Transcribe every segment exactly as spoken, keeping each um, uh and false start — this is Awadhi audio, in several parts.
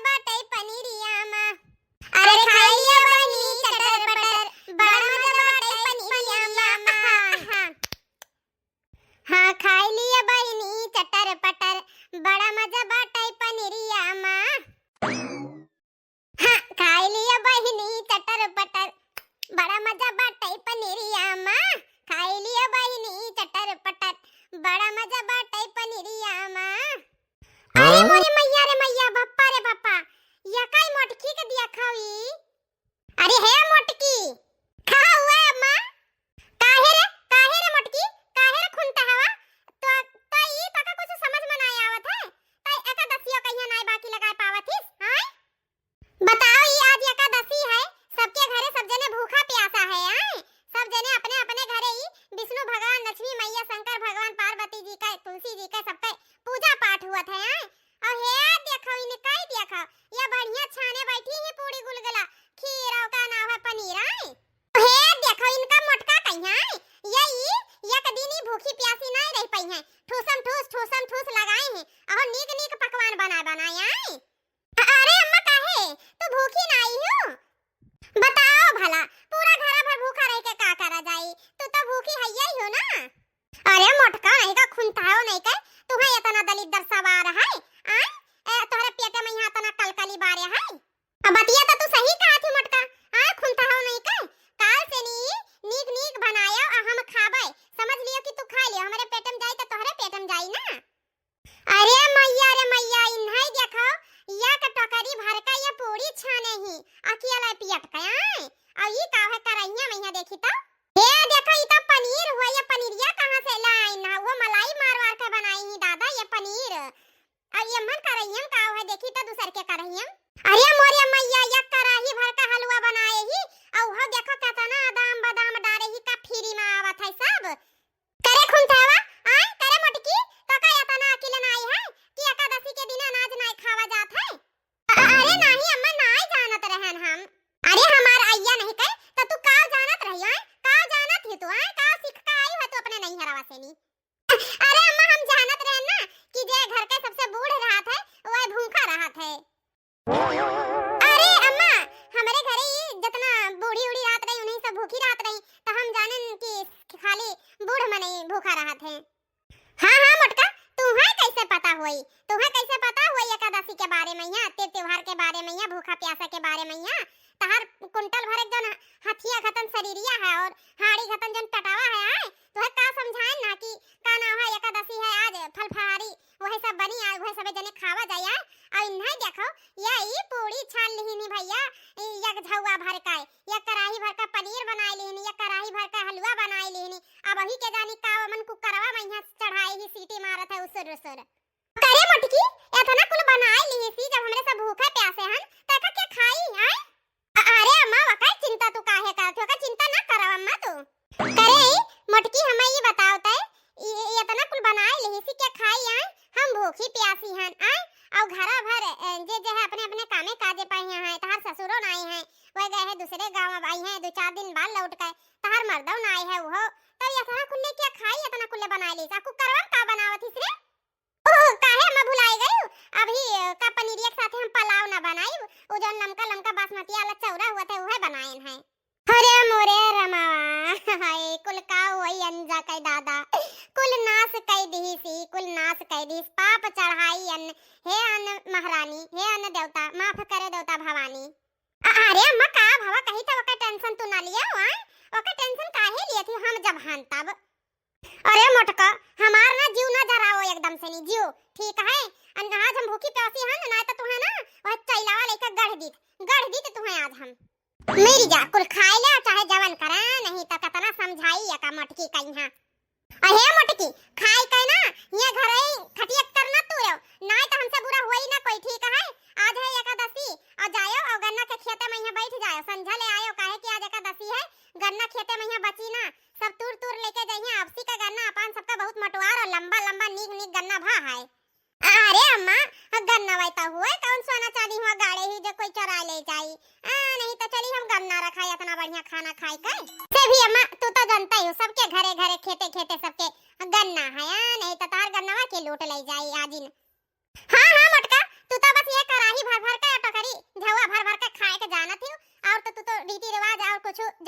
बाटै पनीरिया मा। अरे खाई लिया बहिनी चटर पटर, बड़ा मजा बाटै पनीरिया मा। हाँ, हाँ। हाँ, खाई लिया बहिनी चटर पटर, बड़ा मजा बाटै पनीरिया मा। हाँ, खाई लिया बहिनी चटर पटर, बड़ा मजा बाटै पनीरिया मा। खाई लिया बहिनी चटर पटर, बड़ा मजा बाटै पनीरिया मा। अरे हाँ? मोरे मैया रे मैया, बप्पा रे बप्पा, या काई मोटकी के दिया खाई? अरे हे मोटकी, का हुआ अम्मा? काहे रे, काहे रे मोटकी, काहे रे खुनता हवा? तो, तो ई तो का कुछ समझ में नाई आवत है? तो एकादसियो कहिया नाई बाकी लगाए पावत हिस, हाँ? बताओ, ई आज एकादशी है, सबके घरे सब जने भूखा प्यासा है, आय? सब जने अपने अपने घरे ई विष्णु भगवान, लक्ष्मी मैया, शंकर भगवान, पार्वती जी का, तुलसी जी का, सबका पूजा पाठ हुआ था, आय? और हे देखो, इनका ही देखो, ये बढ़िया छाने बैठी है पूरी गुलगुला, खीर और का नाम है पनीर, आय? हे देखो, इनका मोटका कहिया, आय? ये ई एक दिन ही भूखी प्यासी नहीं रह पाई हैं, ठूसम ठूस, ठूसम ठूस लगाए हैं, और नीक नीक पकवान बनाए बनाए, आय? अरे अम्मा, काहे? तू भूखी नाई हो? बताओ भला, पूरा घरा भर भूखा रह के का करा जाई? तू तो भूखी हइये ही हो ना। अरे मोटका, नहीं का खुनताओ नहीं के, तुहे इतना दलिद्दर सवार है, आय? ए, तोहरे पेटे में यहाँ इतना कलकली बारे है। अब बतिया तो तू सही कहा थी मोटका, आय खुनताओ नहीं के, काल से नी, नीक नीक बनायो आ हम खाबे, समझ लियो कि तू खा लियो, हमरे पेटे में जाई तो तोहरे पेटे में जाई ना। अरे मैया रे मैया, इन्हई देखो, या के टोकरी भर का ये पूरी छाने ही, अकेला पियट के आए, और ई का है करहिया में यहाँ देखी तो। हे देखो, ई तो पनीर हुआ, ये पनीरिया कहाँ से लाई ना, वो मलाई मार वार के बनाई ही दादा, ये पनीर। और ये मन करहिया में का है, देखी तो दूसर के करहिया में। अरे मोरे मैया, या कराही भर का हलवा बनाए ही, और वो देखो कितना दाम बादाम डारे ही का फ्री में आवत है सब। करे खुनतावा, आय, करे मोटकी, तो का इतना अकिल नाई है कि एकादशी के दिन अनाज नाई खावा जात है? अ-, अरे नाही अम्मा, नाई जानत रहन हम। अरे हमार अइया नहीं कहे, तो तू का जानत रही, आय? का जानत ही तू, आय? का सीख का आई है तू अपने नैहरवा से नी? अरे अम्मा, हम जानत रहन ना कि जे घर के सबसे बूढ़ रहत है, वह भूखा रहत है। अरे अम्मा, हमरे घरे ई जतना बूढ़ी उढ़ी रहत रही, उन्हीं सब भूखी रहत रही, तो हम जानेन कि खाली बूढ़ मनई भूखा रहत है। हाँ, हाँ मोटका, तुहे कैसे पता होई? तुहे कैसे पता होई एकादशी के बारे में यहाँ, तीज त्योहार के बारे में यहाँ, भूखा प्यासा के बारे में यहाँ? तहार कुंटल भर एक जौन हथिया घतन शरीरिया है और हाड़ी घतन जौन टटावा है, आय? तुहे का समझाएन ना कि का नाम है, एकादशी है आज, फल फलहारी वही सब बनी, आ वही सबे जने खावा जाए, आय? और इन्हें देखो, या ई पूरी छान लिहिनी भैया, ई एक झौआ भर का, एक कराही भर का पनीर बनाए लिहिनी, एक कराही भर का हलवा बनाए लिहिनी। अब वही के जानी का ओमन कुकरवा में यहाँ चढ़ाए ही, सीटी मारत है उसुर उसुर। करे मोटकी, एतना कुल बनाए लिहिसी, जब हमरे सब भूखे प्यासे हन, त एका के खाई, आय? अ-, अरे अम्मा, वकर चिंता तू काहे करत हो? ओकर चिंता ना करव अम्मा तू। करे मोटकी, हमें ई बताओ तय, ई, ई एतना कुल बनाए लिहिसी के खाई आय? हम भूखी प्यासी हन आय? और घरा भर, अ, जे जे है अपने अपने कामे काजे पाई हैं, तहार ससुरो नाई हैं, वह गए हैं दूसरे गाँव, अब आई हैं दो चार दिन बाद लौट के, तहार मर्दो नाई है उहो, तो एतना कुल्ले के खाई, एतना कुल्ले बनाए लिहिस, आ कुकरवा में का बनावत हिस रे? ओह, काहे अम्मा भुलाई गयू? अभी, अ, का पनीरिया के साथे हम पुलाव ना बनाई, उ जौन लमका लमका बासमती वाला चौरा हुआ था, उहे बनाएन है। अरे मोरे रमावा, हाय, कुल का होई अन जा के दादा, कुल नाश कई दिहिसी, कुल नाश कई दिहिस, पाप चढ़ाई अन, हे अन महारानी, हे अन देवता, माफ करे देवता भवानी। अ-, अरे अम्मा, का भवा कही त ओकर tension तू ना लिया, आय? ओकर tension काहे लिया थी हम जब हन तब? अरे मोटका, हमार ना जीव ना जराओ एकदम से नी जीव, ठीक है? अन आज हम भूखी प्यासी हन, ना तो तुहे ना वह चैलावा लेके गढ़ दीत, गढ़ दीत तुहे आज हम। मेरी जा, कुल खाए ले, चाहे जवन करे, नहीं तो कितना समझाई एका मोटकी कहीं। अहे मोटकी, खाए के ना, ये घर ही खटिया कर ना तू रहो, ना तो हमसे बुरा हुई ना कोई, ठीक है? आज है एकादशी, और जायो और गन्ना के खेते में यहाँ बैठ जायो, संझा ले आयो, काहे कि आज एकादशी है, गन्ना खेते में यहाँ बची ना, सब तूर तूर लेके जाइए। आपसी का गन्ना अपन सबका बहुत मोटवार और लंबा लंबा नीक नीक गन्ना भा है। अरे अम्मा, गन्ना वैता हुए कौन सोना चांदी हुआ गाड़े ही जो कोई चोरा ले जाई? आ, नहीं तो चली हम गन्ना रखाई, इतना बढ़िया खाना खाई के। से भी अम्मा, तू तो जानता ही हो, सबके घरे घरे खेते खेते सबके गन्ना है, आ, नहीं तो तार गन्नवा के लूट ले जाई आजिन। हाँ, हाँ, मोटका, तू तो बस ये कराही भर भर के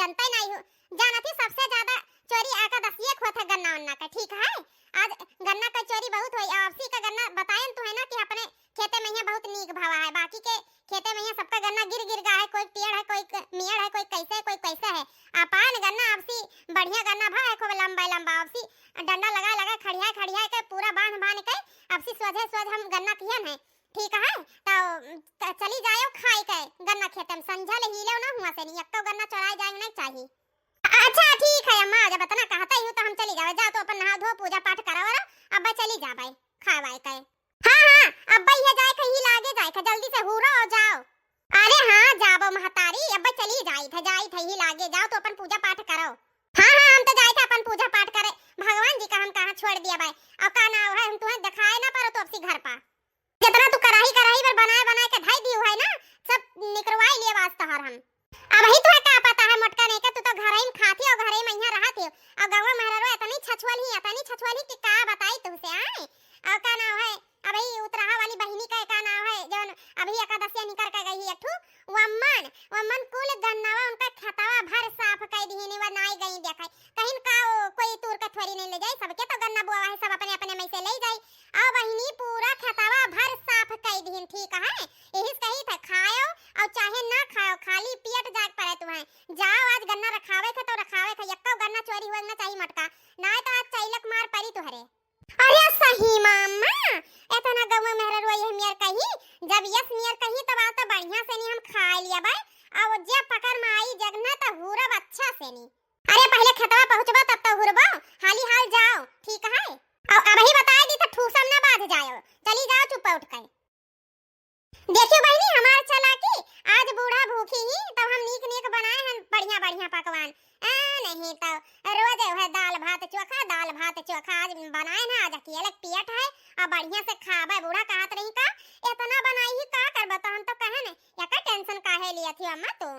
जनते नहीं हो, जानत ही सबसे ज्यादा चोरी एकादसिये के होत है गन्ना उन्ना का, ठीक है? आज गन्ना का चोरी बहुत होई। अबसी का गन्ना बतायन तो है ना कि अपने खेते में यहाँ बहुत नीक भावा है, बाकी के खेते में यहाँ सबका गन्ना गिर गिर गा है, कोई टेढ़ है, कोई क-, मेड़ है, कोई कैसे है, कोई कैसे है। अपान गन्ना अबसी बढ़िया गन्ना भा है, खूब लंबा लंबा। अबसी डंडा लगा लगा खड़िया खड़िया के पूरा बांध बांध के अबसी सोझे सोझ हम गन्ना किहन है, ठीक है? तो, तो चली जायो खाए के गन्ना खेते में, संझा ले हिले ना हुआ से नहीं, एक तो गन्ना चोराए जाए नहीं चाहिए। अच्छा ठीक है अम्मा, जब इतना कहते ही हो तो हम चली जावे। जाओ तो अपन नहा धो पूजा पाठ करो और अब चली जावे खावाए के। हाँ हाँ, अब ये जाए के ही लागे जाए के, जल्दी से हुरो और जाओ। अरे हाँ जाबो महतारी, अब चली जाई थे, जाई थे ही लागे, जाओ तो अपन पूजा पाठ करो। हाँ हाँ, हम तो जाई थे अपन पूजा पाठ करे, भगवान जी का हम कहाँ छोड़ दिया बाय। और का नाव है, हम तुम्हें दिखाए ना पारो तो अपसी घर पा। जितना तू कराही कराही पर बनाए बनाए के धई दियो है ना, सब निकरवाई लिए वास्ता हर हम। अब ही तुम्हें का पता है मोटका नहीं का, तू तो घर ही में खाती और घर ही में यहाँ रहती हो। और गौवा मेहररो इतनी छछुअल ही, इतनी छछुअल ही कि का बताई तुमसे आए। और का नाव है, अब ही उतराहा वाली बहिनी का का नाव है, जौन अभी एकादसिया निकर के गई है एक ठू, वम्मन, वम्मन कुल गन्नवा उनका खेतवा भर साफ कर दिहिन, वा नाई गई देखाई। कहिन का वो कोई तूर के थोड़ी नहीं ले जाई, सबके तो गन्ना बोआ है, सब अपने अपने में से ले जाई। आओ बहिनी, पूरा खेतवा भर साफ कर दिहिन, ठीक है? यही से कही थे, खाओ और चाहे ना खाओ, खाली पेट जाग पड़े तुम्हें। जाओ, आज गन्ना रखावे थे तो रखावे थे, यक्को गन्ना चोरी हुआ ना चाहिए मटका, ना तो आज चैलक मार पड़ी तुहरे। अरे सही मामा, इतना गौवा मेहररुआ यह मियर कही, जब यस मियर कही तब आओ तो बढ़िया से नहीं हम खा लिया बाय। और जे पकड़ में आई जगना तो हुरब अच्छा से नहीं। अरे पहले खेतवा पहुँचबो तब तो हुरबो, हाली हाल जाओ, ठीक है? और अब ही बताए दी तो ठूसम ना बाज जाओ, चली जाओ चुप उठ के। देखियो बहिनी, हमार चालाकी, आज बूढ़ा भूखी ही, तब हम नीक नीक बनाए हैं बढ़िया बढ़िया पकवान। आ, नहीं तो रोज है दाल भात चोखा, दाल भात चोखा आज बनाए ना, आज अकेले पेट है, अब बढ़िया से खाबे। बूढ़ा कहत रही का, इतना बनाई ही का करबे, तो हम तो कहे ने, या का टेंशन काहे लिया थी अम्मा तू?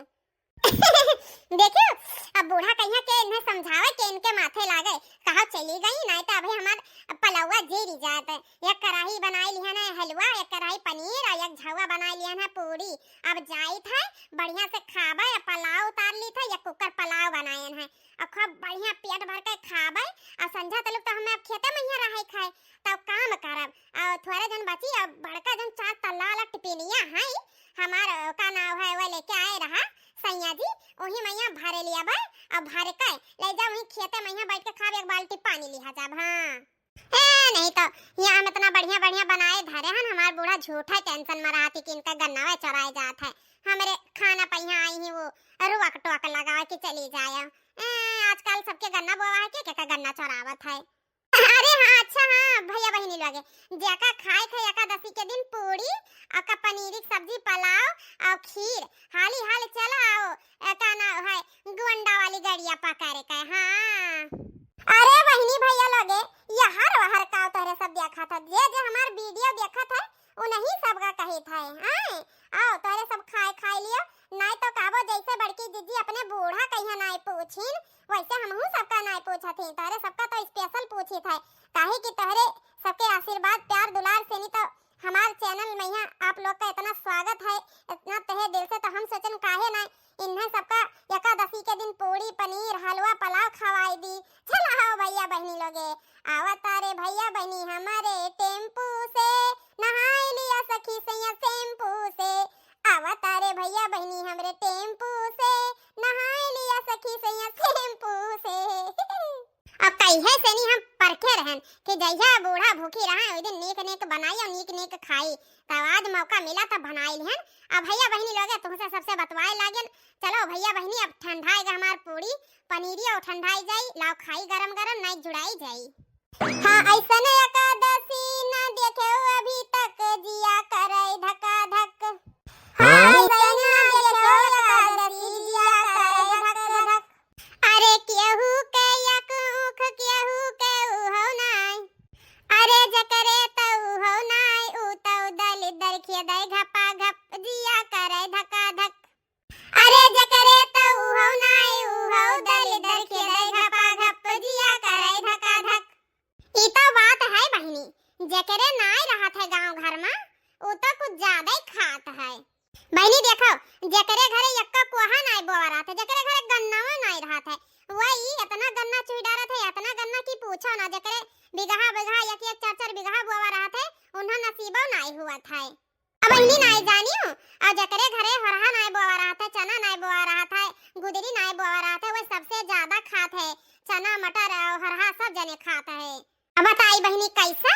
देखियो, अब बूढ़ा कहिया के इन्हें समझावे के इनके माथे लागे, कहा चली गई, नहीं तो अभी हमार पलौआ जेरी जात। एक कढ़ाई बनाई लिहन है हलवा, एक कढ़ाई पनीर और एक झौवा बनाई लिहन है पूरी। अब जाइत है, बढ़िया से खाबे, या पलाव उतार ली थे, या कुकर पलाव बनायन है, और खूब बढ़िया पेट भर के खाबे। और संझा तलुक तो हमें अब खेते में ही रहे खाए, तब काम करब। और थोड़े जन बची, अब बड़का जन चार तल्ला वाला टिपिनिया है, हमार का नाव है, वो लेके आए रहा सैया जी, वही मैया भरे लिया भाई, अब भर के ले जा, वही खेते मैया बैठ के खाब, एक बाल्टी पानी लिहा जाब। हाँ। ए, नहीं तो यहाँ हम इतना बढ़िया बढ़िया बनाए धरे हन, हमार बूढ़ा झूठा टेंशन में रहती कि इनका गन्नावे चोराए जात है। हमरे खाना पे यहाँ आई ही वो रुअक टोक लगावे कि चली जाए। ए, आजकल सबके गन्ना बोवा है, के, के का गन्ना चोरावत है। अरे हाँ, अच्छा हाँ, भैया बहिनी लोगे, जेका खाए थे एकादशी के दिन पूरी, अका पनीरी की सब्जी, पलाव और खीर, हाली हाल चला आओ, ए, का नाव है, गोंडा वाली गड़िया पकड़ के, हाँ। अरे बहिनी भैया लोगे, यहर वहर का तोहरे सब देखा था, जे जे हमार वीडियो देखा था, उन्हीं सब का कही था, आए, आओ तोहरे सब खाए खाए लियो, नाई तो कहबो जैसे बड़की जीजी अपने बूढ़ा कहिया नाई पूछिन, वैसे हमहू सबका नाई पूछत ही, तोहरे सबका तो स्पेशल पूछी था, काहे कि तोहरे सबके आशीर्वाद, प्यार, दुलार से नहीं तो हमार चैनल में यहाँ आप लोग का इतना स्वागत है, इतना तहे दिल से, तो हम सोचन काहे ना इन्हें सबका एकादशी के दिन पूरी, पनीर, हलवा, पुलाव खवाई दी। चला हो भैया बहनी लोगे, आवता रे भैया बहनी हमारे टेम्पू से, नहाई लिया सखी सैया शैम्पू से। आवता रे भैया बहनी हमरे टेम्पू से, नहाई लिया सखी सैया शैम्पू से। अब कहिए से नहीं हम परखे रहन कि जहिया बूढ़ा भूखी रहा, ओई दिन नीक नीक बनाई और नीक नीक खाई। तब आज मौका मिला तब बनाई लिहन। अब भैया बहिनी लोगे तुमसे सबसे बतवाए लागेन। चलो भैया बहिनी, अब ठंडाएगा हमार पूरी पनीरी और ठंडाई जाई, लाओ खाई गरम गरम, नाई जुड़ाई जाई। हाँ, ऐसन एकादशी ना देखे अभी तक, जिया करे धका धक। हाँ, हाँ। ऐसन ना देखे एकादशी, जिया करे धक धक। अरे केहू के एक ऊख, केहू के उहो नाय। अरे जकरे त उहो नाय, ऊ त दलिद्दर खियदय घपा घप, जिया करे धका धक। अरे जकरे त उहो नाय, उहो दलिद्दर खियदय घपा घप, जिया करे धका धक। ई तो बात है बहिनी, जकरे नाय रहत है गांव घर में, ऊ तो कुछ ज्यादा ही खात है। बहिनी देखो, जेकरे घरे यक्का कोहा नाई बोआ रहत है, जेकरे घरे गन्नवा नाई रहत है, वही इतना गन्ना चुहि डारत है, इतना गन्ना की पूछो ना। जेकरे बिगहा बिगहा एक एक चार चार बिगहा बोआ रहत है, उन्हा नसीबो नाई हुअत है। अब बहिनी नाई जानियो, और जेकरे घरे होरहा नाई बोआ रहत है, चना नाई बोआ रहत है, गुदरी नाई बोआ रहत है, वो सबसे ज्यादा खात है। चना, मटर और होरहा सब जने खात है। अब बताई बहिनी कैसे?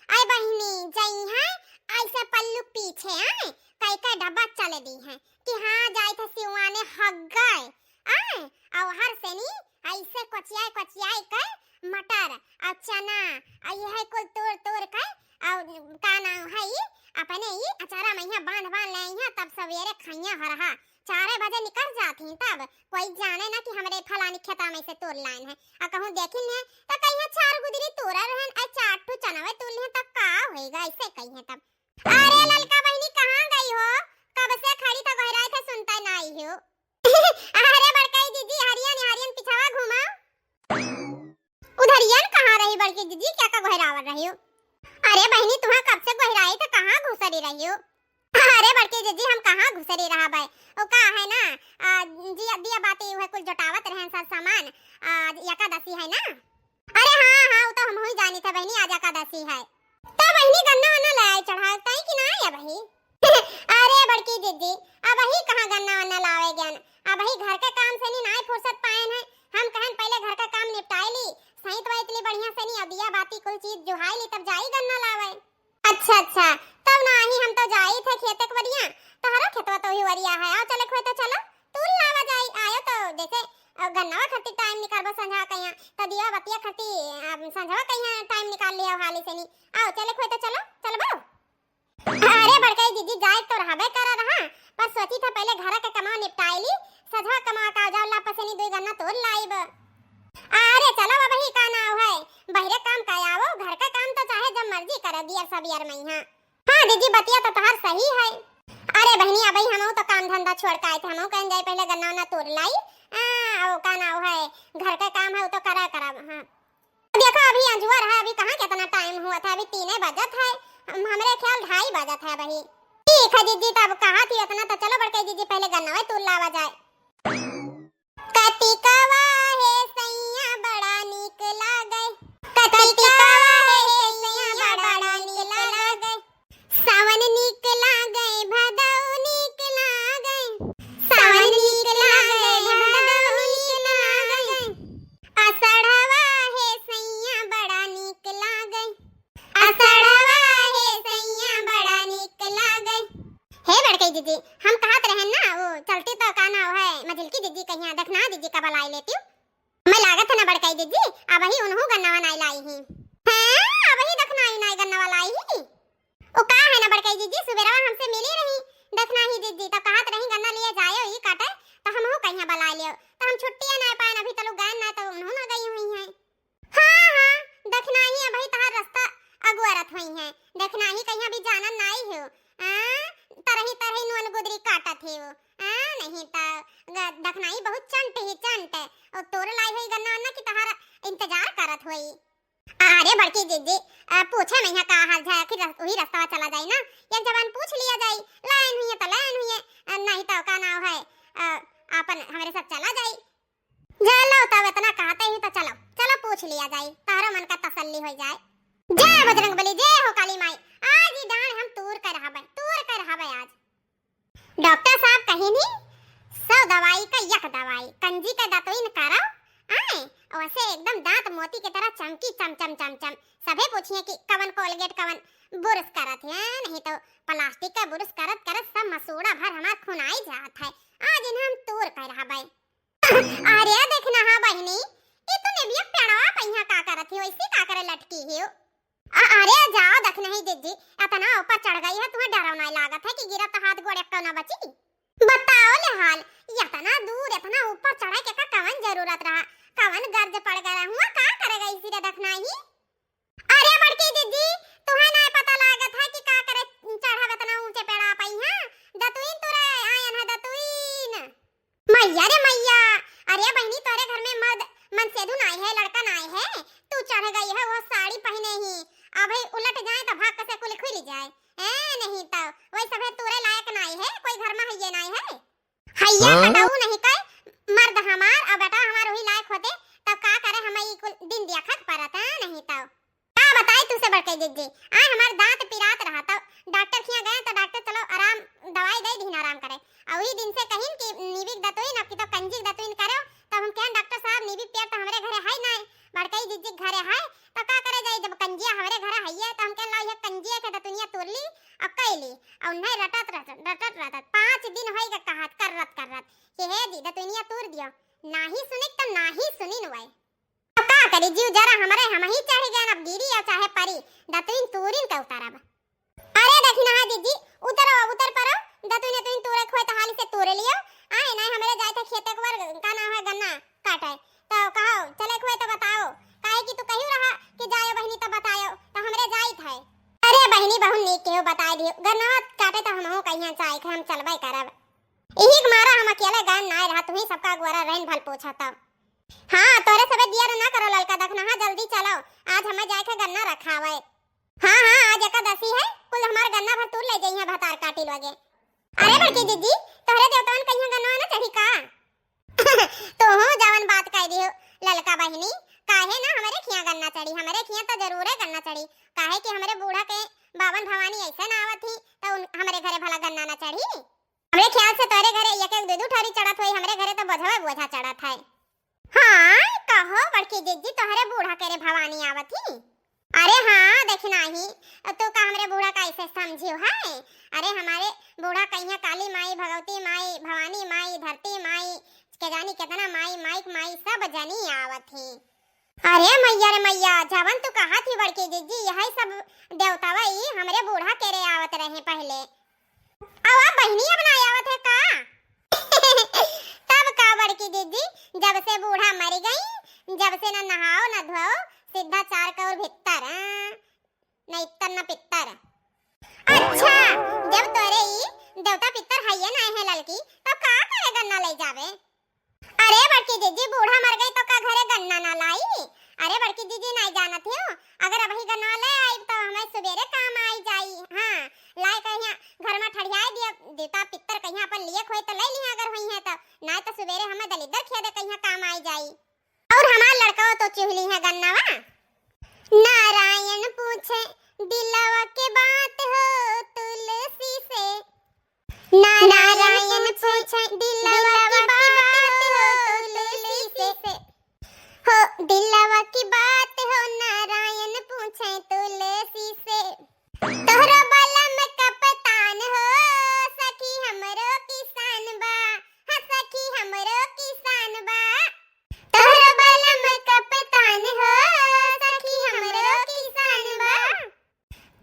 आई बहिनी जइहैं, ऐसे पल्लू पीछे आए, कई कई डब्बा चले दीहैं कि हाँ जाई थे सिवाने हग गए। आए, और हर सेनी ऐसे कोचियाए कोचियाए के मटर और चना और यह कुल तोड़ तोड़ के और का नाम है ई, अपने ई अचारा मइहाँ बांध बांध ले अइहैं, तब सवेरे खइहैं होरहा। चारे बजे निकर जात ही, तब कोई जाने ना कि हमरे फलानी खेता में से तोड़ लाइन है। आ कहूँ देखिन है तो कहिहैं चार गुदरी तोड़ा रहन, आ चार ठो चनवे तोड़ लिहन, तब का होइगा, ऐसे कहिहैं तब। अरे ललका बहिनी कहाँ गई हो? कब से खड़ी तो गोहराई थे, सुनता नाई हो। अरे बड़काई दीदी, हरियन हरियन पिछवा घूमा। उधरियन कहाँ रही बड़की दीदी, क्या का गोहरावत रही हो? अरे बहिनी, तुहाँ कब से गोहराई थे, कहाँ घुसरी रही हो? अरे बड़की दीदी, हम कहाँ घुसरी रहा बे? ओ का है ना, आ, जिया, दिया बाती उहे कुल जोटावत रहन सब सामान, आ, एकादशी है ना। अरे हाँ, हाँ, वो तो हमहू ही जानी थे बहिनी, आज एकादशी है। तो बहिनी गन्ना वन्ना ले आई चढ़ावत ताई कि ना या बही? अरे बड़की दीदी, अबही कहाँ गन्ना वन्ना लावे गन, अबही घर के काम से नी नाई फुर्सत पाएन है। हम कहन पहले घर का काम निपटाए ली, सहित वहित ली बढ़िया से नी, अब दिया बाती कुल चीज जुहाई ली तब जाई गन्ना लावे। अच्छा अच्छा, तब ना ही हम तो जाई थे खेते के वरिया, तोहरो खेतवा तो ही वरिया है, आओ चले खोए तो चलो, तूर लावा जाई, आयो तो जैसे अ, गन्नवा खरती टाइम निकालबो संझा कहिया, तो दिया बतिया खरती, अ, संझवा कहिया टाइम निकाल लिया हाली से नी। आओ, चले खोए तो चलो, चलबो। अरे बड़काई दीदी, जाए तो रहबे कर रहा, पर सोची था पहले घर के कमाओ निपटाई ली, सझवा कमा का जाओ ला पसेनी दुई गन्ना तोड़ लाइब। अरे चलो अब ही का नाव है, बहरे काम का आवो, घर का काम तो चाहे जब मर्जी कर दिया सब यार मइहाँ। हाँ दीदी, बतिया तो तोहार सही है। अरे बहिनी, अबही हमहू तो काम धंधा छोड़ के आए थे, हमहू कहन जाई पहले गन्ना उन्ना तोड़ लाई। आ, वो का नाव है, घर का काम है, वो तो करा करब। हाँ देखो, अभी अंजुअर है, अभी कहाँ कितना टाइम हुआ था, अभी तीने बजत है, हम, हमरे ख्याल ढाई बजत है अबही। ठीक है दीदी, तब कहा थी इतना तो चलो बड़काई दीदी पहले गन्नवा तोड़ लावा जाए। कतिकवा हे सैया बड़ा नीक लागे, कतिकवा हे सैया बड़ा नीक लागे, सावन नीक लागे, भदौ नीक लागे, सावन नीक लागे, भदौ नीक लागे, असढ़वा हे सैया बड़ा नीक लागे, असढ़वा हे सैया बड़ा नीक लागे। हे बड़काई दीदी, हम कहत रहन ना, वो चलती तो का नाव है, मझिलकी दीदी कहिया, दखना दीदी का बलाई लेती। मैं लागत है ना बड़काई दीदी, अबही उनहू गन्नवा नाई लाई ही। हैं, अबही दखना ही नाई गन्नवा लाई ही। ओ का है ना बड़काई दीदी, सुबेरवा हमसे मिली रही, दखना ही दीदी, तो कहत रही गन्ना लिए जायो ई काटे, तो हमहू कहिया बलाई लियो, तो हम छुट्टिया नाई पाएन, अभी तलु गए ना, तो उनहू ना गई हुई हैं। हाँ, हाँ, दखना ही अबही तहार रस्ता अगुआरत होई हैं। दखना ही कहीं अभी जानन नाई हो। हाँ, तरही तरही नुअन गुदरी काटत है वो। हाँ, नहीं तो ग-, दखना ही बहुत चंट ही चंट। और तोर लाई होई गन्ना वन्ना की तहार इंतजार करत होई। अरे बड़की दीदी, आ, पूछे में यहाँ का हाल है कि रस-, वही रास्ता चला जाई ना। एक जबान पूछ लिया जाई, लाइन हुई है तो लाइन हुई है, आ, नहीं तो का नाव है, आ, आपन हमरे साथ चला जाई। चलो, तब इतना कहते ही तो चलो, चलो पूछ लिया जाए, तोहरो मन का तसल्ली हो जाए। जय बजरंग बली, जय हो काली माई। आज ही डांड हम तूर कर रहबे, तूर कर रहबे आज। डॉक्टर साहब कहिन ही, "सौ दवाई का यक दवाई, कंजी का दतुइन करो, आए, वैसे एकदम दांत मोती की तरह चमकी चम चम चम चम।" सभे पूछिए कि कवन कोलगेट, कवन बुरस करत है, नहीं तो प्लास्टिक का बुरस करत करत सब मसूड़ा भर हमार खुनाई जात है। आज इन्हें हम तूर कर रहबे। अरे देखना हा बहिनी, ई तो नेबिया पेड़वा पे यहाँ का करत ही, वैसे का करे लटकी ही। अ-, अरे जाओ दखना ही दीदी, इतना ऊपर चढ़ गई है, तुम्हें डरो नहीं लागत है कि गिरत हाथ गोड़ एक्को ना बची? बताओ ले हाल, इतना दूर, इतना ऊपर चढ़े के का कवन जरूरत रहा? कवन गर्ज पड़ गया हुआ, का करे गई सी रे दखना ही? अरे बड़की दीदी, तुहे नाय पता लागत है कि का करे चढ़ब इतना ऊंचे पेड़ा पई है? दतुइन तुरे आयन है, दतुइन। मैया रे मैया, अरे बहिनी, तोरे घर में मर्द मनसेधु नाय है, लड़का नाय है, तू चढ़ गई है वो साड़ी पहने ही। अबे उलट जाए तो भाग कसे कुल खुल जाए। ए, नहीं तो वही सभे तोरे लायक नाय है, कोई घर हइये नाहीं है। हइये हाँ? कटाऊ नहीं कहे, मर्द हमार अउर बेटा हमार वही लायक होते, तब का करे, हमें ई कुल दिन देखा के परत है, नहीं तब। का बताई तुसे बड़के जिज्जी, आय हमार दांत पिरात रहा, तब डॉक्टर खियाँ गए तो डॉक्टर चलो आराम, दवाई दे दीन आराम करे। अउर वही दिन से कहिन कि नीबिक दतुइन, अब की तो कंजिक दतुइन करो, तब हम कहेन डॉक्टर साहब नीबिक पेड़ तो हमरे घरे है नाहीं, बड़कई जिज्जी के घरे है, तो का करे जाई, जब कंजिया हमरे घरे हइये, तो हम कहेन लाओ यह कंजिया के दतुनिया तोड़ ली, अब कई ली, अउर उन्हें रटत रटत, रटत रटत, पाँच दिन होई के कहत, कर्रत कर्रत, कि हे जी, दतुनिया तूर दियो। नाहीं सुनिक तो नाहीं सुनिन वै। अब का करी, जीव जरा हमरे हमहीं चढ़ गए, अब गिरी या चाहे परी, दतुइन तूरिन के उतरब। अरे देखी ना, हाँ जिज्जी, उतरो, अब उतर परो, दतुइन तुइन तूरे खोए तो हाली से तूरे लियो। आए नाहीं, हमरे जाए थे खेते के वर, का नाम है, गन्ना काटे, तो कहो, चले खोए तो बताओ, काहे कि तू कहियो रहा कि जायो बहिनी तो बतायो, तो हमरे जाइत है। अरे बहिनी, बहुत नीक केहू बताए दियो। गन्नवा काटे तो हमहू कहिया चाहे के हम चलबे करब। इही के मारा हम अकेले गए नाय रहा, तुही सबका अगुआरा रहन भल पूछा तब। हाँ, तोरे सबे दियर ना करो ललका, देखना हाँ, जल्दी चलो, आज हमें जाए के गन्ना रखावे। हाँ, हाँ, आज एकादशी है, कुल हमार गन्ना भर तूर ले जइहे भतार काटी लोगे। अरे बड़की जिज्जी, तोहरे देवतवन कहिया गन्नवा ना चढ़ी का? तोहू जवन बात कह दियो ललका बहिनी, काहे ना हमरे खिया गन्ना चढ़ी, हमरे खिया तो जरूरे गन्ना चढ़ी, काहे कि हमरे बूढ़ा के बावन भवानी ऐसे ना आवत ही, तो उन, हमरे घरे भला गन्ना ना चढ़ी? हमरे ख्याल से तोरे घरे एक एक दू दू ठारी चढ़त होई, हमरे घरे तो बोझवे बोझा चढ़त है। हाँ, कहो बड़की जिज्जी, तोहरे बूढ़ा के रे भवानी आवत ही? अरे हाँ, देखी नाही, तू का हमरे बूढ़ा का ऐसे समझियो है? अरे हमारे बूढ़ा कहिया काली माई, भगवती माई, भवानी माई, धरती माई, के जानी कितना माई, माई के माई, सब जनी आवत ही। अरे मैया रे मैया, जवन तू कहा थी बड़की जिज्जी, यही सब देवतावा ई हमरे बूढ़ा के रे आवत रहे पहले। अब, अब बहिनी अब ना आवत है का? तब का बड़की जिज्जी, जब से बूढ़ा मर गई, जब से न नहाओ न धोओ, सीधा चार कौर भीतर, हाँ, न इत्तर न पित्तर। अच्छा, जब तोरे ई देवता पित्तर हइये ना है ललकी, तब का करे गन्ना ले जावे? अरे बड़की जिज्जी, बूढ़ा मर गई तो का घरे गन्ना ना लाई? अरे बड़की जिज्जी, नाहीं जानत हो, अगर अबही गन्ना ले आई तो हमें सुबेरे काम आई जाई। हाँ, लाए कहिया घर में ठड़ियाए दिया, देवता पित्तर कहिया अपन लिए खोए तो ले लिया, अगर हुई है तो, नाहीं तो सुबेरे हमें दलिद्दर खिया दे कहिया काम आई जाई। अउर हमार लड़कवा तो चुहली है गन्नवा। नारायण पूछे दिलवा के बात हो तुलसी से। नारायण पूछे दिलवा की बात हो तुलसी से। हो दिलवा की बात हो नारायण पूछे तुलसी से। तोहरो बलम कप्तान हो सखी हमरो किसान बा, हाँ सखी हमरो किसान बा। तोहरो बलम कप्तान हो सखी हमरो किसान बा।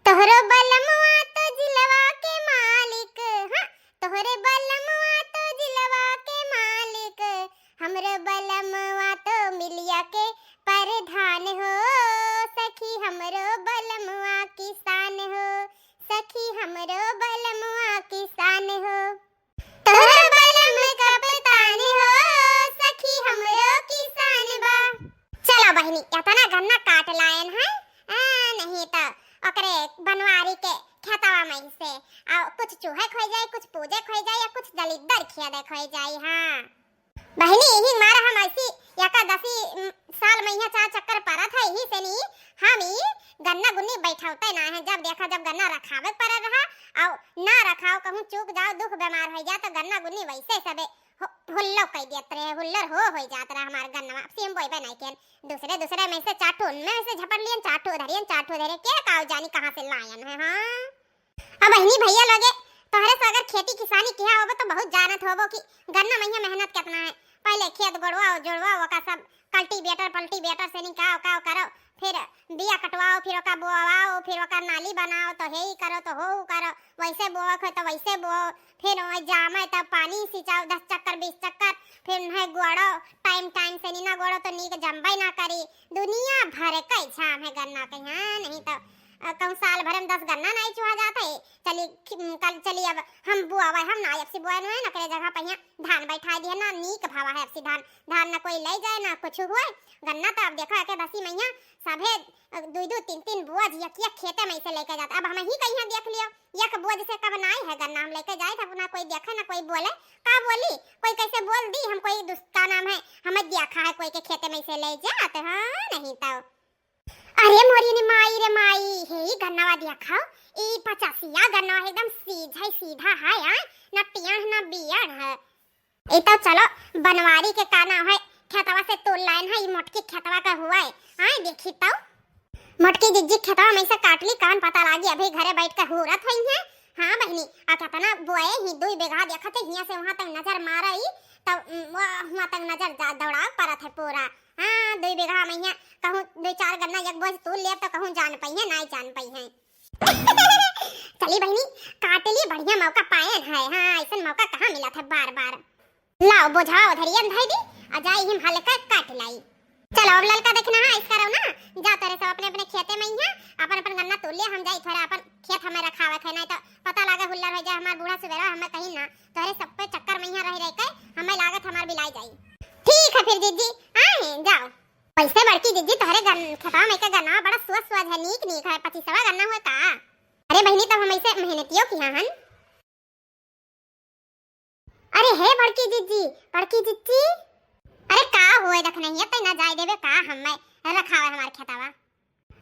तोहरो बलमवा तो जिलवा के मालिक, हाँ, तोहरे बलमवा तो जिलवा के मालिक, हमरो बलमवा तो मिलिया के प्रधान हो, सखी हमरो बलमवा किसान हो, सखी हमरो बलमवा किसान हो। तोहर बलम कप्तान हो, सखी हमरो किसान बा। चलो बहिनी, एतना गन्ना काट लायन है, आ, नहीं तो ओकरे बनवारी के खेतवा में से, आ, कुछ चूहे खोई जाए, कुछ पूजे खोई जाए, या कुछ दलिद्दर खिया दे खोई जाए, हाँ। बहिनी, यही मारा हम ऐसी एकादशी, उम, साल में यहाँ चार चक्कर परत है, यही से नी हम ई गन्ना गुन्नी बैठौते ना है। जब देखा, जब गन्ना रखावे पड़े रहा, और ना रखाओ, कहूँ चूक जाओ, दुख बीमार हो जाए, तो गन्ना गुन्नी वैसे सबे हो-, हुल्लो कई देत रहे, हुल्लर हो, हो जात रहा हमार गन्नवा। अब से हम बोइबे नहीं केन, दूसरे, दूसरे में से चार ठो, उनमें से झपट लियन, चार ठो धरियन, चार ठो धरे, के काव जानी कहाँ से लायन है, हाँ। अब बहिनी भैया लोगे, तोहरे से अगर खेती किसानी किया होबो तो बहुत जानत होबो कि गन्ना मइया मेहनत कितना है। पहले खेत गोड़वाओ, जोड़वाओ, ओका सब कल्टीवेटर पल्टीवेटर से निकाओ, काओ करो, फिर बिया कटवाओ, फिर ओका बोवाओ, फिर ओका नाली बनाओ, तो हे ही करो, तो हो करो, वैसे बोवक है तो वैसे बोओ, फिर वही जामे तब पानी सिंचाओ दस चक्कर बीस चक्कर, फिर उन्हें गोड़ो, टाइम टाइम से नी ना गोड़ो तो नीक जम्बे ना करी। दुनिया भर के झाम है गन्ना के, हाँ, नहीं तो अ, कहूँ साल भर में दस गन्ना नाई चुहा जात है। चली, खि-, कल चली, अब हम बुआवे, हम ना अब से बुआए नुए, नकरे जगह पहिया धान बैठाए दिए ना, नीक भावा है अब से धान। धान ना कोई ले जाए, ना कुछ हुए। गन्ना तो अब देखो, एके दसी मइया सभे, अ, दुई दो, तीन तीन बोझ यक यक खेते में से लेके जात। अब हम ही कहिया देख लियो, यक बोझ से कब नाई है गन्ना हम लेके जाए, तब ना कोई देखे, ना कोई बोले। का बोली? कोई कैसे बोल दी, हम कोई दुस-, का नाम है, हमें देखा है कोई के खेते में से ले जात, हाँ, नहीं तो। अरे मोरी रे माई रे माई, हे ई गन्नवा देखा, ई पचासिया गन्नवा एकदम सीधा सीधा है, आय, ना टियाह ना बियाह है। ई तो चलो बनवारी के का नाम है, खेतवा से तोड़ लाइन है, ई मोटकी खेतवा का हुआ है, आय, देखी तो। मोटकी जिज्जी खेतवा में से काट ली, कौन पता लागी, अभी घरे बैठ के हूरत हुई है। हाँ बहिनी, आ केतना बोए ही, दुई बीघा देखत है, हियाँ से वहाँ तक नजर मारा ही, तब, उम, वहाँ तक नजर जा-, दौड़ाव परत है पूरा। हाँ, दुई बीघा में हियाँ कहूँ दुई चार गन्ना एक बोझ तूल लेब तो कहूँ जान पइहे, नाई जान पइहे। चली बहिनी, काट ली, बढ़िया मौका पाएन है। हाँ, ऐसन मौका कहाँ मिलत है बार बार। लाओ, बोझवा उधरिया में धई दी, आ जाई हिम हल्का काट लाई। चलो, अब ललका देखना है, इसका रहो ना, जा तोरे सब अपने अपने खेते में ही है, अपन अपन गन्ना तोड़ ले, हम जाई थोड़ा अपन खेत हमें रखावे है, नहीं तो पता लागे हुल्लर हो जाए हमार बूढ़ा सुबेरा, हमें कहीं ना, तोरे सब पे चक्कर में यहाँ रह रह के हमें लागत हमार बिलाई जाई। ठीक है फिर जिज्जी, आए हैं, जाओ। वैसे बड़की जिज्जी, तोहरे गन-, खेतवा में के गन्ना बड़ा सुअज सुअज है, नीक नीक है, पच्चीसवा गन्ना हुए का? अरे बहिनी, तब हम ऐसे मेहनतियों की हाँ हन। अरे हे बड़की जिज्जी, बड़की जिज्जी, अरे का हुए, देख नहीं है, तै ना जाए देबे का, हम मैं रखावे हमार खेतवा।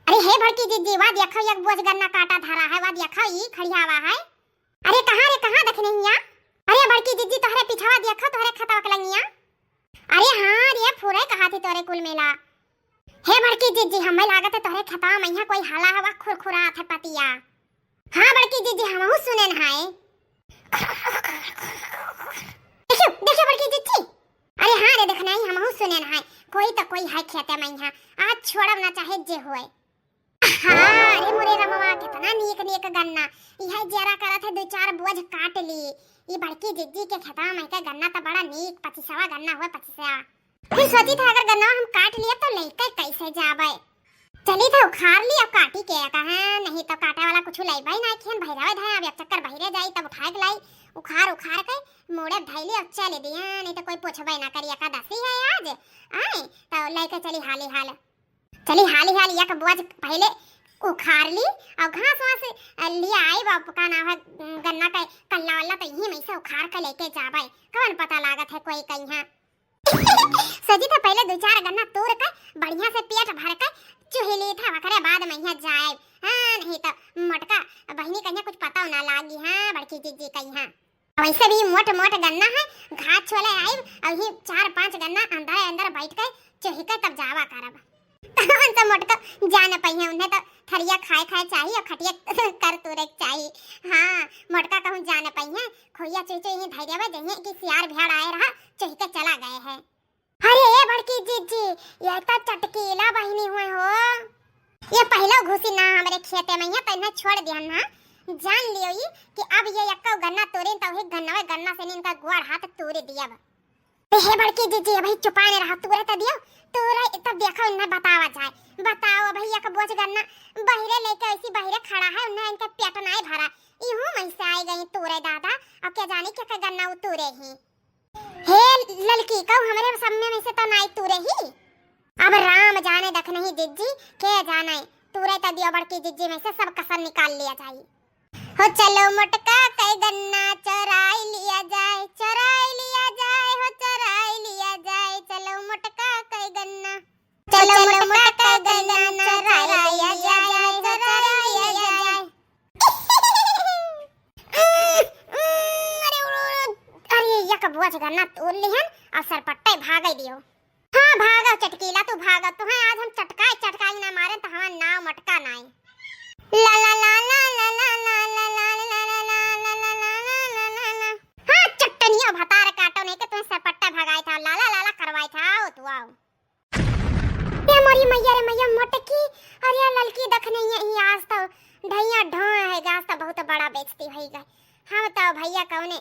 अरे हे बड़की जिज्जी, वा देखो एक बोझ गन्ना काटा धरा है, वा देखो ई खड़ियावा है। अरे कहाँ रे, कहाँ देख नहीं है? अरे बड़की जिज्जी, तोहरे पिछवा देखो, तोहरे खेतवा के लंगिया। अरे हाँ रे, फुरे कहा थी तोरे कुल मेला। हे बड़की जिज्जी, हमें लागत है तोहरे खेतवा में यहाँ कोई हाला हवा खुरखुरात है पतिया। हाँ बड़की जिज्जी, हमहू सुने नहाए। देखियो, देखियो बड़की जिज्जी। अरे हाँ रे, देखना ही हमहू सुने नहाए। कोई तो कोई है खेते में यहाँ। आज छोड़ब ना चाहे जे होए। हाँ, अरे मोरे रमवा, कितना नीक नीक गन्ना। इहे जरा करत है, दो चार बोझ काट ली। ई बड़की जिज्जी के खेतवा में के गन्ना तो बड़ा नीक, पच्चीसवा गन्ना हुए, पच्चीसवा। फिर सोची था, अगर गन्ना हम काट लिया तो लेके कैसे जाबे? चली था उखाड़ ली, अब काटी के कहा, नहीं तो काटे वाला कुछ लेबे ना किहन, बहिरावे धाए, अब एक चक्कर बहिरे जाई तब उठाए के लाई, उखाड़ उखाड़ के मूड़े धैली अब चले दिया, नहीं तो कोई पूछबे ना करी, एकादशी है आज, आए तो लेके चली हाली हाल। चली हाली हाली एक बोझ पहले उखाड़ ली और घास वास लिया आई, बाप का नाम है, गन्ना का कल्ला वल्ला तो यहीं में से उखाड़ के लेके जाबे, कौन पता लागत है कोई कहीं। सोची था पहले दो चार गन्ना तोड़ के बढ़िया से पेट भर के चुही ली था, ओकरे बाद में यहाँ जाए। हाँ, नहीं तो मोटका बहिनी कहीं कुछ पता ना लागी। हाँ, बड़की जिज्जी कहीं। वैसे भी मोट मोट गन्ना है, घास छोले आइब, अभी चार पांच गन्ना अंदर अंदर बैठ के चुही के तब जावा करब। कौन तो मोटका जान पइहे, उन्हें तो थरिया खाए खाए चाहिए और खटिया कर तूरे के चाहिए। हाँ, मोटका कहूँ जान पइहे, खोइया चुही चुही धैर्य में जइहे कि सियार भेड़ आए रहा, चुही के चला गए है। अरे ए बड़की जिज्जी, ये तो चटकीला बहिनी हुए हो। ये पहले घुसी ना हमरे खेते में, ये तो इन्हें छोड़ दिया ना। जान लियो ई कि अब ये यक्का गन्ना तोरे तो वही गन्नवे गन्ना से इनका गोड़ हाथ तोड़ दिया। ए हे बड़की जिज्जी, अभी चुपाने रहा, तूरे तो दियो, तूरे तब देखो इन्हें बतावा जाए। बताओ अभी एक बोझ गन्ना बहिरे लेके ऐसी बहिरे खड़ा है, उन्हें इनके पेट नाई भरा, इहू में से आई गई तूरे दादा। अब क्या जाने क्या क्या गन्ना उतूरे ही। हे ललकी, कहू हमरे सामने में से तो नाई तूरे ही। अब राम जाने दखनही जिज्जी, के जाने, तूरे तो दियो बड़की जिज्जी में से सब कसर निकाल लिया जाई। हो चलो मोटका के गन्ना चोराई लिया जाए, चोराई लिया जाए, हो चोराई लिया जाए, चलो मोटका के गन्ना, चलो मोटका के गन्ना चोराई लिया जाए, चोराई लिया जाए। अरे, अरे, एक बोझ गन्ना तोड़ लिहन और सरपट्टे भागे दियो। हाँ, भागो चटकीला, तू भागो, तुहें आज हम चटकाई चटकाई ना मारे तो हमार नाव मटका नाई। ला ला ला। हाँ, चट्टनिया भतार काटो नहीं के तुम सरपट्टा भगाई था, लाला लाला करवाई था, आओ तू आओ। ए मोरी मैया रे मैया मोटकी, अरे ललकी दखनही, आज तो ढैया ढोए है, आज तो बहुत बड़ा बेइज्जती होई गए। हम तो भैया कौने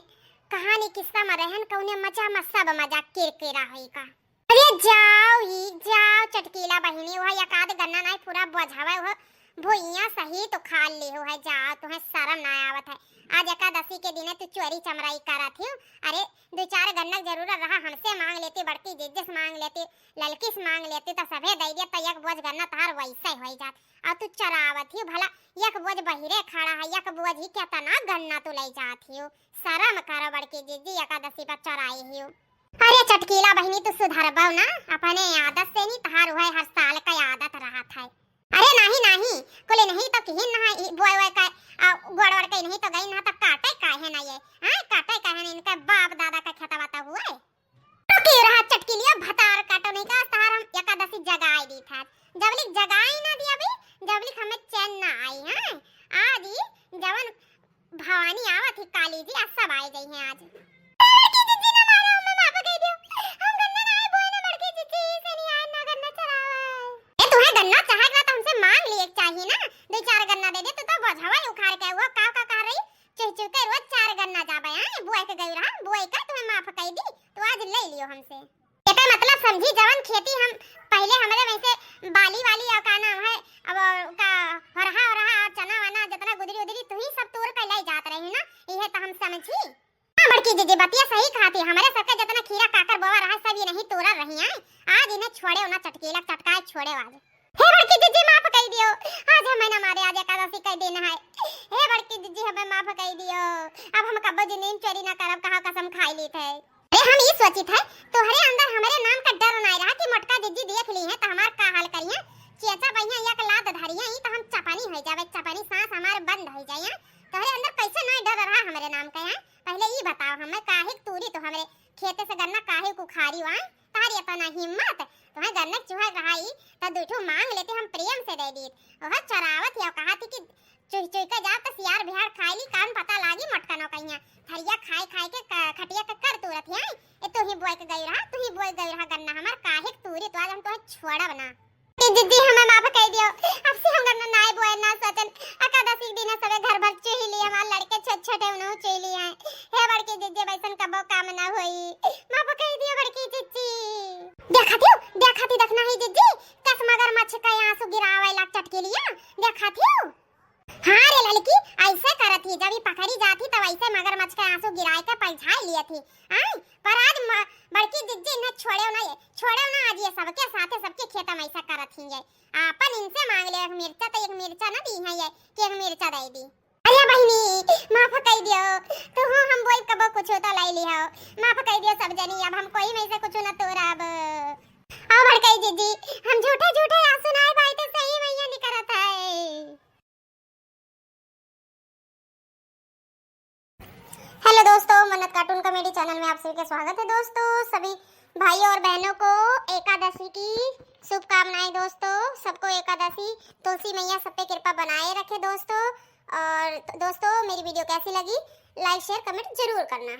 कहानी किस्सा में रहन, कौने मजा में सब मजा किरकिरा होई का। अरे जाओ ही जाओ चटकीला बहिनी, वह एक आध गन्ना नाई पूरा बोझावे, वह भुइयां सहित उखाड़ लिहु है, जाओ, तुहें शरम ना आवत है। आज एकादशी के दिने तू चोरी चमराई करत हियो। अरे, दुइ चार गन्ना जरूरत रहा, हमसे मांग लेती, बड़की जिज्जी से मांग लेती, ललकी से मांग लेती, त सभे दइ दिया, त एक बोझ गन्ना तहार वैसे होइ जात। अउर तू चोरावत हियो, भला एक बोझ बहिरे खड़ा है, एक बोझ ही केतना गन्ना तू लइ जात हियो। शरम करो बड़की जिज्जी, एकादशी पर चोराई हियो। अरे चटकीला बहिनी, तू सुधरबो ना, अपने आदत से नी, तहार उहै हर साल कै आदत रहत है। अरे नाहीं, नाहीं, कुले नहीं तो किहिन ना है, ई बोए, बोए का, आ, गोड़, वोड़ के नहीं तो गई ना, तो काटे काहे ना ये, हाँ, काटे काहे ना, इनके बाप दादा का खेतवा तो हुए। तो की रहा चटकीलिया भतार काटो नहीं का, तहार हम एकादशी जगाई दी था, जबलिक जगाई ना दी अभी, जबलिक हमें चैन ना आई, हाँ, आज ही जवन भवानी आवत ही काली जी, आ सब आइ जइहैं आज। बड़की जिज्जी ना मारो, हमें माफ कइ दियो। हम गन्ना ना आए बोए ना बड़की जिज्जी, से नहीं आए ना गन्ना चरावे। ए, तुहें गन्ना चाहे के बा त हमसे मांग लिए के चाही ना। दुइ चार गन्ना दे दे, तू तो बोझवा ही उखाड़ के वो का का कह रही? चुह चुह के रोज चार गन्ना जाबे, हाँ? बोए के गई रहा, बोए का तुहें माफ कइ दी, तू आज लइ लियो हमसे। एकर मतलब समझी, जवन खेती हम पहिले हमरे वैसे बाली वाली और का नाम है, अब का होरहा, होरहा और चना वना जितना गुदरी उदरी तुही सब तोड़ के लै जात रही ना, इहे तो हम समझी। हाँ बड़की जिज्जी, बतिया सही कहत ही, हमरे सबके जितना खीरा काकर बोवा रहा सब इनहीं तोड़ल रही हैं। आज इन्हें छोड़ेउ ना, चटकीला चटकाए छोड़ेउ आज। हे बड़की जिज्जी माफ कइ दियो, आज हमें ना मारे, आज एकादशी के दिन है। हे बड़की जिज्जी हमें माफ कइ दियो, अब हम कब्बो जिंदगी में चोरी ना करब, कहा कसम खाई ली थे। अरे हम ई सोचित है, तोहरे अंदर हमरे नाम का डर नाय रहा कि मोटका जिज्जी देख लीहैं त हमार का हाल करिहैं। चेचा बहिया एक लात धरिहैं, ई त हम चपनी होइ जाबे, चपनी सांस हमार बंद होइ जाए। तोहरे अंदर कैसे नाय डर रहा हमरे नाम का, हैं? पहिले ई बताओ हमें, काहे के तूरी तो हमरे खेते से गन्ना काहे के उखारी आए? तोहरी इतना हिम्मत, तोहे गन्ना के चुहक रहा ई, त दुइ ठो मांग लेती, हम प्रेम से दइ दीत। ओह चोरावत ही, कहा थी कि चुह चुह के जाब त सियार बिहार खाई ली, कान पता लागी मोटकनो कहिया। थरिया खाए खाए के क-, खटिया के कर तूरत ही। ए, तू ही बोए के गई रहा, तू ही बोए गई रहा गन्ना हमार, काहे के तूरी, तो आज हम तोहे छोड़ब ना। ए जिज्जी, हमें माफ कइ दियो, अब से हम गन्ना नाय बोए ना सोचन। एकादशी के दिन सबे घर भर चुह ली, हमार लड़के छोट छोटे उन्हों चुह ली हैं। हे बड़की जिज्जी, वैसन कबो काम ना होई, माफ कइ दियो बड़की जिज्जी। देखा थी, देखा थी, देखना ही जिज्जी, कस मगरमच्छ का आंसू गिरावे लाग चटकीलिया, देखा थी। हाँ रे ललकी, ऐसे करत ही, जब ई पकड़ी जात ही, तब ऐसे मगरमच्छ के आंसू गिराए के पलझाए लियत ही। आय, पर आज म-, बड़की जिज्जी इन्हें छोड़ेउ ना ये, छोड़ेउ ना आज ये सबके साथे, सबके खेत में ऐसा करत ही ये। आपन इनसे मांग ले एक मिर्चा, तो एक मिर्चा ना दीहैं ये, कि एक मिर्चा दइ दी। अरे बहिनी, माफ कइ दियो, तू हो हम बोई कबो कुछ तो लाई लिहो, माफ कइ दियो सब जनी, अब हम कोई में से कुछ न तोड़ब। आओ बड़कई जिज्जी, हम झूठे झूठे आंसू ना आए भाई, तो सही मैया निकरत है। हेलो दोस्तों, मन्नत कार्टून कॉमेडी चैनल में आप सभी का स्वागत है दोस्तों। सभी भाइयों और बहनों को एकादशी की शुभकामनाएं दोस्तों। सबको एकादशी, तुलसी मैया सब पे कृपा बनाए रखे दोस्तों। और दोस्तों, मेरी वीडियो कैसी लगी, लाइक, शेयर, कमेंट जरूर करना।